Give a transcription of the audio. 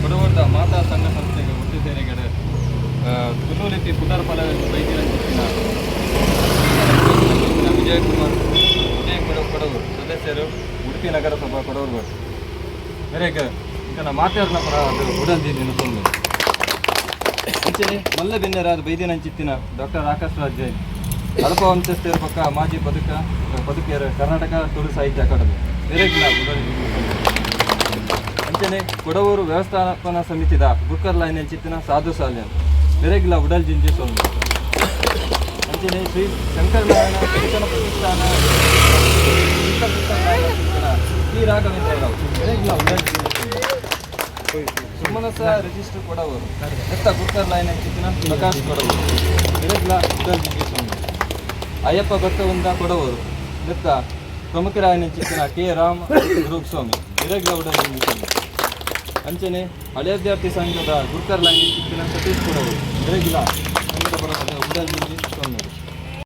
ಕೊಡವೂರ್ದ ಮಾತಾ ಸಂಘ ಸಂಸ್ಥೆಗೆ ಒಟ್ಟು ಸೇರಿಗಡೆ ತುಳು ಪುನರ್ಫಲ ವೈದ್ಯರಂಚಿನ ವಿಜಯಕುಮಾರ್ ವಿಜಯ ಕೊಡವೂರು ಸದಸ್ಯರು, ಉಡುಪಿ ನಗರಸಭಾ ಕೊಡವೂರು ಮೇರೆಗೆ ಇಂಕನ ಮಾತಾಡಿನ ಪರ ಅದು ಉಡಲ್ದಿ ಸೊನ್ನೆ. ಅಂಚನೆ ಮಲ್ಲ ಬೆನ್ನೆರಾದ ಬೈದಿನಂಚಿತ್ತಿನ ಡಾಕ್ಟರ್ ಆಕಾಶ್ ರಾಜ್ ಜೈನ್, ಅಲ್ಪ ವಂಶಸ್ಥರ ಪಕ್ಕ ಮಾಜಿ ಪದುಕೆಯರು, ಕರ್ನಾಟಕ ತುಳು ಸಾಹಿತ್ಯ ಅಕಾಡೆಮಿ ಮೇರೆಗಿನ ಉಡಲ್ದಿ. ಅಂಚನೆ ಕೊಡವೂರು ವ್ಯವಸ್ಥಾಪನಾ ಸಮಿತಿದ ಬುಕ್ಕರ್ ಲೈನ್ ಚಿತ್ತಿನ ಸಾಧು ಸಾಲ್ಯನ್ ಮೆರೆಗ್ಲ ಉಡಲ್ ಜಿಂಜಿ ಸೊನ್ನೆ. ಅಂಚನೆ ಶ್ರೀ ಶಂಕರನಾರಾಯಣ ಶಿಕ್ಷಣ ಪ್ರತಿಷ್ಠಾನ ಟಿ ರಾಘವೇಂದ್ರ ರಾವ್ ಮೆರೆಗ್ಲ ಉಡಲ್ ಜಿಂಜಿ ಸೊನ್ನೆ. ಸುಮನಸ ರಿಜಿಸ್ಟರ್ ಕೊಡವರು ಎತ್ತ ಗುರ್ಕರ್ ಲೈನ್ ಚಿತ್ತಿನ ಪ್ರಕಾಶ್ ಕೊಡವರು ಮೆರೆಗ್ಲ ಉಡಲ್ ಜಿಂಜಿ ಸೊನ್ನೆ. ಅಯ್ಯಪ್ಪ ಭಕ್ತವೃಂದ ಕೊಡವರು ನೆತ್ತ ಪ್ರಮುಖರಾಯನ ಚಿತ್ತಿನ ಕೆ ರಾಮ್ ಗುರುಸ್ವಾಮಿ ಮೆರೆಗ್ಲ ಉಡಲ್ ಜಿಂಜಿ ಸೊನ್ನೆ. ಅಂಚನೆ ಹಳೆ ವಿದ್ಯಾರ್ಥಿ ಸಂಘದ ಗುರ್ಕರ್ ಲೈನ್ ಚಿತ್ತಿನ ಸತೀಶ್ ಕೊಡವರು ಮೆರೆಗಿಲ ಸಂಘದ ಪರವಾದ ಉಡಲ್ ಜಿಂಜಿ ಸೊನ್ನೆ.